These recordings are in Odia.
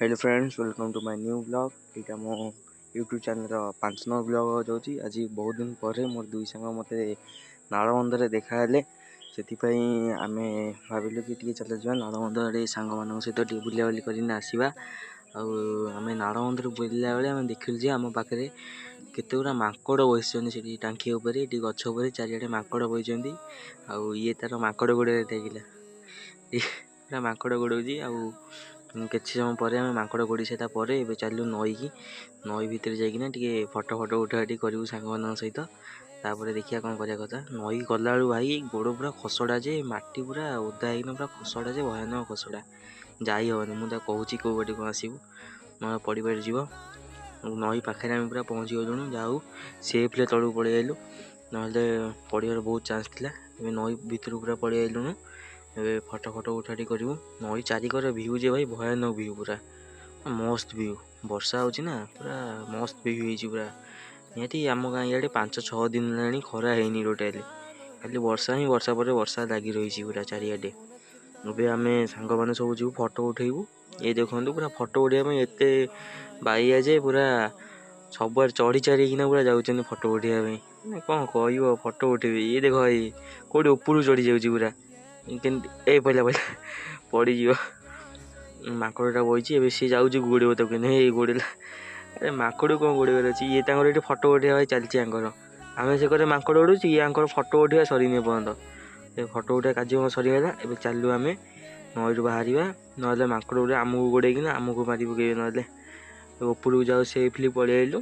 Hello friends, welcome to my new vlog. ଏଇଟା ମୋ ୟୁଟ୍ୟୁବ୍ ଚ୍ୟାନେଲ୍ର 5 ନମ୍ବର ବ୍ଲଗ୍ ଯାଉଛି। ଆଜି ବହୁତ ଦିନ ପରେ ମୋର ଦୁଇ ସାଙ୍ଗ ମୋତେ ନାଳବନ୍ଧରେ ଦେଖାହେଲେ। ସେଥିପାଇଁ ଆମେ ଭାବିଲୁ କି ଟିକେ ଚାଲ ଯିବା ନାଳବନ୍ଧ ଆଡ଼େ, ସାଙ୍ଗମାନଙ୍କ ସହିତ ଟିକେ ବୁଲାବୁଲି କରିକିନା ଆସିବା। ଆଉ ଆମେ ନାଳବନ୍ଧରେ ବୁଲିଲା ବେଳେ ଆମେ ଦେଖିଲୁ ଯେ ଆମ ପାଖରେ କେତେ ଗୁଡ଼ା ମାଙ୍କଡ଼ ବସିଛନ୍ତି ସେଠି ଟାଙ୍କି ଉପରେ, ଏଠି ଗଛ ଉପରେ, ଚାରିଆଡ଼େ ମାଙ୍କଡ଼ ବସିଛନ୍ତି। ଆଉ ଇଏ ତାର ମାଙ୍କଡ଼ ଗୋଡ଼ରେ ଦେଖିଲା, ପୁରା ମାଙ୍କଡ଼ ଗୋଡ଼ଉଛି। ଆଉ କିଛି ସମୟ ପରେ ଆମେ ମାଙ୍କଡ଼ ଗୋଡ଼ି ସାରିଲା ପରେ ଏବେ ଚାଲିଲୁ ନଈକି। ନଈ ଭିତରେ ଯାଇକିନା ଟିକେ ଫଟୋ ଫଟୋ ଉଠା ଉଠି କରିବୁ ସାଙ୍ଗମାନଙ୍କ ସହିତ। ତାପରେ ଦେଖିବା କ'ଣ କରିବା କଥା। ନଈ ଗଲାବେଳକୁ ଭାଇ ଗୋଡ଼ ପୁରା ଖସଡ଼ା ଯେ, ମାଟି ପୁରା ଓଦା ହେଇକିନା ପୁରା ଖସଡ଼ା ଯେ ଭୟାନକ ଖସଡ଼ା, ଯାଇ ହେବନି। ମୁଁ ତାକୁ କହୁଛି କେଉଁ ବାଟେ କ'ଣ ଆସିବୁ, ନହେଲେ ପଡ଼ି ପଡ଼ି ଯିବ। ନଈ ପାଖରେ ଆମେ ପୁରା ପହଞ୍ଚି ଗଲୁଣୁ। ଯାଉ ସେଫ୍ରେ ତଳକୁ ପଳେଇ ଆଇଲୁ, ନହେଲେ ପଡ଼ିବାର ବହୁତ ଚାନ୍ସ ଥିଲା। ଏବେ ନଈ ଭିତରକୁ ପୁରା ପଳେଇ ଆଇଲୁଣୁ। ଏବେ ଫଟୋ ଫଟୋ ଉଠାଉଠି କରିବୁ। ନଈ ଚାରିକର ଭିଉ ଯେ ଭାଇ ଭୟାନକ ଭିଉ, ପୁରା ମସ୍ତ ଭିଉ। ବର୍ଷା ହେଉଛି ନା, ପୁରା ମସ୍ତ ଭିଉ ହେଇଛି ପୁରା। ନିହାତି ଆମ ଗାଁ ଇଆଡ଼େ 5-6 ଦିନ ହେଲାଣି ଖରା ହେଇନି ଟୋଟାଲି, ଖାଲି ବର୍ଷା ହିଁ ବର୍ଷା ପରେ ବର୍ଷା ଲାଗି ରହିଛି ପୁରା ଚାରିଆଡ଼େ। ଏବେ ଆମେ ସାଙ୍ଗମାନେ ସବୁ ଯିବୁ, ଫଟୋ ଉଠେଇବୁ। ଏ ଦେଖନ୍ତୁ, ପୁରା ଫଟୋ ଉଠେଇବା ପାଇଁ ଏତେ ବାଇଆ ଯେ ପୁରା ସବୁଆଡ଼େ ଚଢ଼ି ଚାଢ଼ିକିନା ପୁରା ଯାଉଛନ୍ତି ଫଟୋ ଉଠେଇବା ପାଇଁ। ମାନେ କ'ଣ କହିବ, ଫଟୋ ଉଠେଇବେ। ଇଏ ଦେଖ ଭାଇ, କେଉଁଠି ଉପରକୁ ଚଢ଼ି ଯାଉଛି ପୁରା କେମିତି। ଏ ପଇଲା ପଇଲା, ପଡ଼ିଯିବ। ମାଙ୍କଡ଼ଟା ବଇଛି, ଏବେ ସିଏ ଯାଉଛି ଗୋଡ଼େଇବ ତାକୁ। ହେଇ ଗୋଡ଼େଇଲା। ଆରେ ମାଙ୍କଡ଼ କ'ଣ ଗୋଡ଼େଇବାର ଅଛି? ଇଏ ତାଙ୍କର ଏଠି ଫଟୋ ଉଠେଇବା ଭାଇ ଚାଲିଛି ୟାଙ୍କର। ଆମେ ସେ କରେ ମାଙ୍କଡ଼ ଉଠୁଛୁ, ଇଏ ୟାଙ୍କର ଫଟୋ ଉଠେଇବା ସରିନି ଏପର୍ଯ୍ୟନ୍ତ। ଏ ଫଟୋ ଉଠେଇବା କାର୍ଯ୍ୟକ୍ରମ ସରିଗଲା। ଏବେ ଚାଲିଲୁ ଆମେ ନଈରୁ ବାହାରିବା, ନହେଲେ ମାଙ୍କଡ଼ ଗୁଡ଼ା ଆମକୁ ଗୋଡ଼େଇକିନା ଆମକୁ ମାରି ପକେଇବେ ନହେଲେ। ଉପରକୁ ଯାଉ, ସେଫଲି ପଳେଇ ଆଇଲୁ।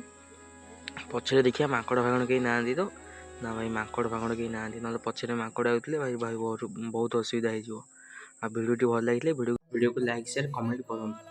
ପଛରେ ଦେଖିବା ମାଙ୍କଡ଼ ଫାଙ୍କଡ଼ କେହି ନାହାନ୍ତି ତ। ନା ଭାଇ, ମାଙ୍କଡ଼ ଫାଙ୍କଡ଼ କେହି ନାହାନ୍ତି, ନହେଲେ ପଛରେ ମାଙ୍କଡ଼ ଆଉଥିଲେ ଭାଇ ଭାଇ ବହୁତ ବହୁତ ଅସୁବିଧା ହେଇଯିବ। ଆଉ ଭିଡ଼ିଓଟି ଭଲ ଲାଗିଲେ ଭିଡ଼ିଓକୁ ଲାଇକ୍, ସେୟାର, କମେଣ୍ଟ କରନ୍ତୁ।